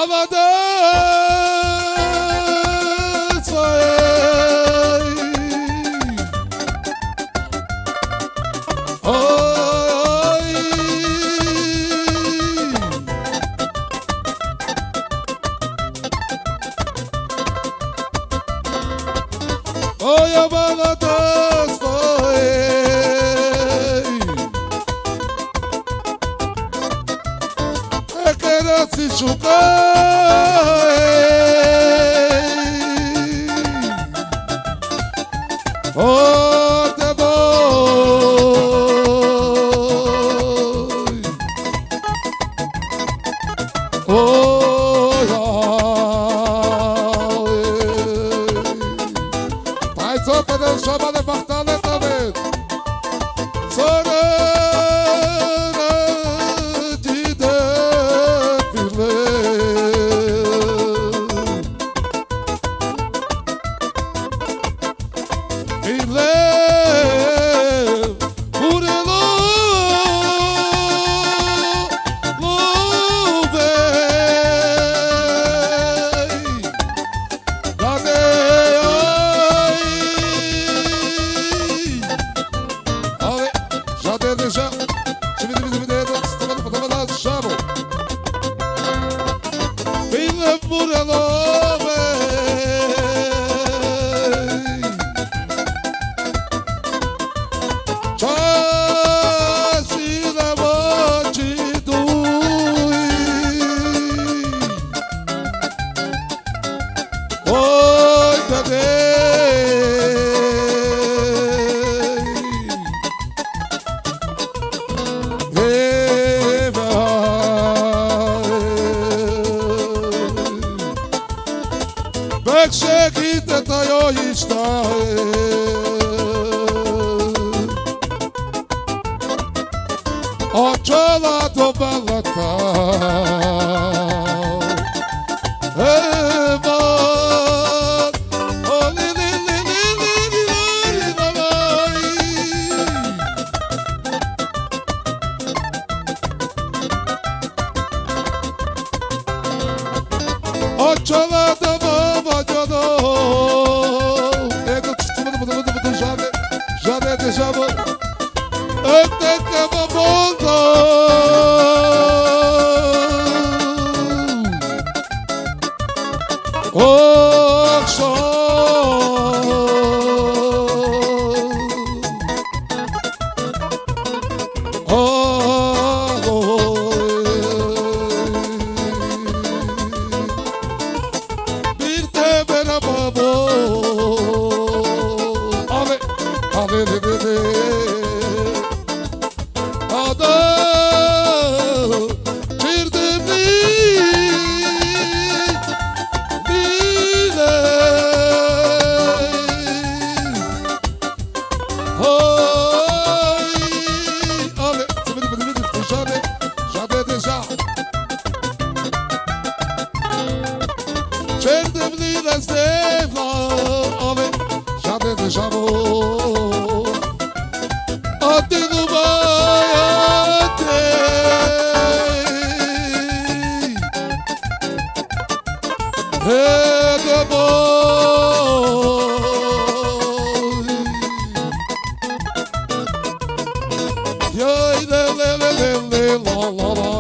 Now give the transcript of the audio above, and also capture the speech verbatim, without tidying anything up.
Aladé, soyé. Oy, oy. Oy, abaladé, soyé. Ekera si txouka. Oy, té bon. Oy, oy. Paytso, pèdèl, shabale, bartale, tavet. Sore, di de, filé. Filé, bouré lo, lo, vé. Gardé, ay. Alé, jardin déza. Vite, vite, vite, vite, vite, vite, vite, vite, vite, vite. Filé, bouré lo, vé. Txasi la voti doui. Oy, tadé. Eva. Bèk sé ki té tayo ista. Otchola do balata. Eva. O li, li, li, la, la, i. Otchola do baba djodo. Ego, tut, tut, tut, tut, tut, tut, jardin, jardin déza, bon. Ete ke bon, bon, bon. Oxo. Oh, oh, oh. Bir te bera babo. Alé, alé, lé, lé, lé. Ada, çirdi mi, bile. Oy, alé, tibidi, bidi, bidi, bidi, jardin, jardin déza. Çerdi mi, la, séf, la, alé, jardin déza, bon. Ati nou bay, ati. É de bon. Yoy, lé, lé, lé, lé, lé, la, la, la,